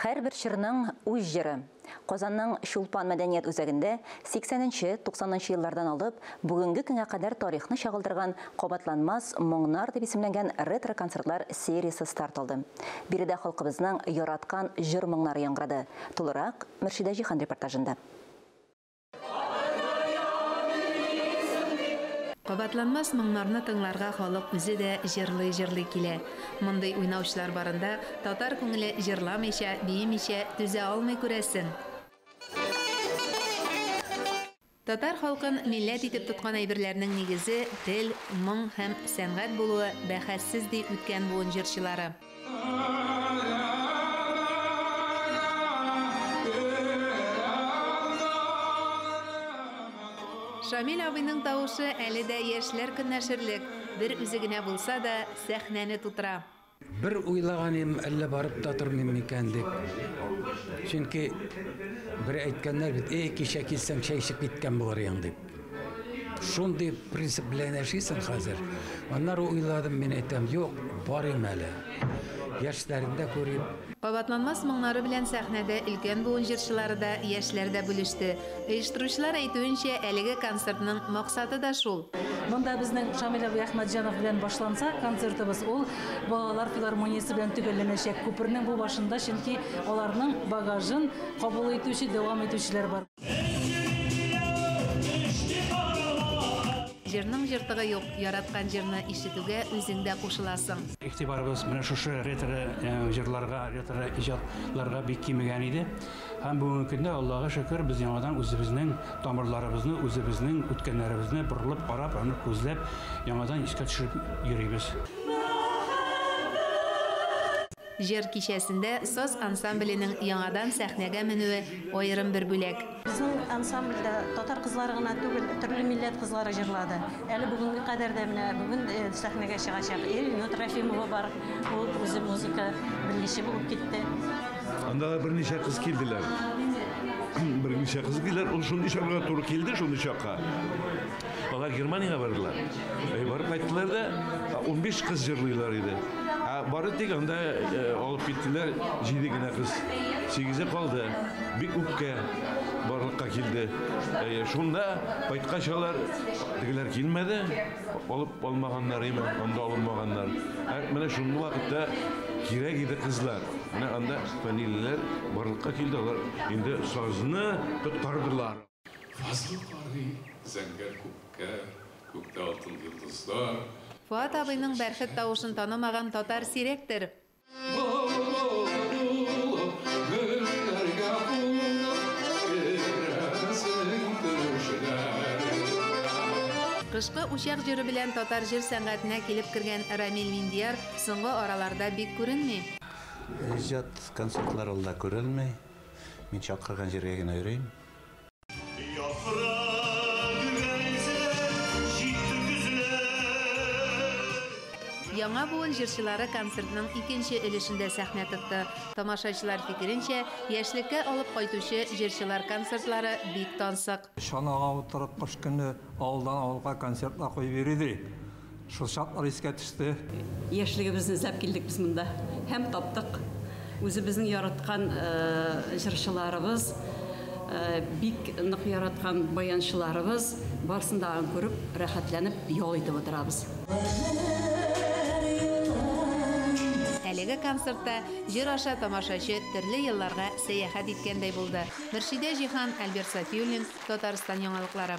Һәрбер чорның үз җыры. Казанның Чулпан мәдәният үзәгендә 80-нче, 90-нчы еллардан алып, бүгенге көнгә кадәр тарихны чагылдырган Кабатланмас моңнар дип исемләнгән ретро-концертлар сериясе старт алды. Биредә халкыбызның яраткан җыр-моңнары яңгырады. Тулырак Мөршидә Җиһан репортажында. Кабатланмас моңнарны тыңларга халык үзе дә җырлый-җырлый килә. Мондый уйнаучылар барында татар күңеле җырламыйча, биемичә түзә алмый, күрәсең. Татар халкын милләт итеп тоткан әйберләрнең нигезе тел, моң һәм сәнгать булуы бәхәссез, ди үткән буын җырчылары. Шамил абыйның тавышы әле дә яшьләр көнләшерлек, бер үзе генә булса да, сәхнәне тутыра. Бер уйлаган идем, әллә барып та тормыйм микән дип. Чөнки бер әйткәннәр бит, эй, кичә килсәң, чәй эчеп киткән булыр идең дип. Шундый принцип белән яшисең хәзер. Аннары уйладым, мин әйтәм, юк, барыйм әле. Яшьләрен дә күрим. Кабатланмас моңнары белән сәхнәдә өлкән буын җырчылары да, яшьләр дә бүлеште. Оештыручылар әйтүенчә, әлеге концертның максаты да шул. Монда безнең Шамил абый Әхмәтҗанов белән башланса концертыбыз, ул балалар филармониясе белән төгәлләнәчәк. Күпернең бу башында, чөнки аларның багажын кабул итүче, дәвам итүчеләр бар. Җырның җыртыгы юк, яраткан җырны ишетүгә үзең дә кушыласың. Игътибарыбыз менә шушы ретро җырларга, ретро иҗатларга бик кимегән иде. Һәм бүгенге көндә, Аллага шөкер, без яңадан үзебезнең тамырларыбызны, үзебезнең үткәннәребезне борылып карап, аны күзләп, яңадан искә төшереп йөрибез. Җыр кичәсендә Саз ансамбленең яңадан сәхнәгә менүе аерым бер бүләк. Безнең ансамбльдә татар кызлары гына түгел, төрле милләт кызлары җырлады. Әле бүгенге кадәр дә менә бүген сәхнәгә чыгачак Ирина Трофимова бар, ул үзе музыка белгече булып китте. Анда да берничә кыз килделәр. Берничә кыз килделәр. Ул шундый чорга туры килде, шундый чакка. Алар Германиягә бардылар. Э, барып кайттылар да, 15 кыз җырлыйлар иде. Ә бары тик анда э, алып киттеләр 7 генә кыз. 8-е калды. Бик үпкә барлыкка килде. Э, шунда кайткач алар тегеләр килмәде, алып алмаганнар име, анда алынмаганнар. Ә менә шундый вакытта кирәк иде кызлар. Менә анда фәнилеләр барлыкка килде, алар инде сазны коткардылар. Фазыл карый зәңгәр күккә, күктә алтын йолдызлар. Фоат абыйның бәрхет тавышын танымаган татар сирәктер. Кышкы учак җыры белән татар җыр сәнгатенә килеп кергән Рамил Миндияр соңгы араларда бик күренми. Иҗат концертлары ул да күренми. Мин чакырган җиргә генә йөрим. Яңа буын җырчылары концертның икенче өлешендә сәхнә тотты. Тамашачылар фикеренчә, яшьлеккә алып кайтучы җырчылар концертлары бик тансык. Чанага утырып кыш көне авылдан авылга концертлар куеп йөри ди. Шул чаклар искә төште. Яшьлегебезне эзләп килдек без монда һәм таптык. Үзебезнең яраткан җырчыларыбыз, бик нык яраткан баянчыларыбыз, барысын да күреп, рәхәтләнеп ял итеп утырабыз. Әлеге концертта җыр аша тамашачы төрле елларга сәяхәт иткәндәй булды. Мөршидә Җиһан, Альберт Сафиуллин, Татарстан яңалыклары.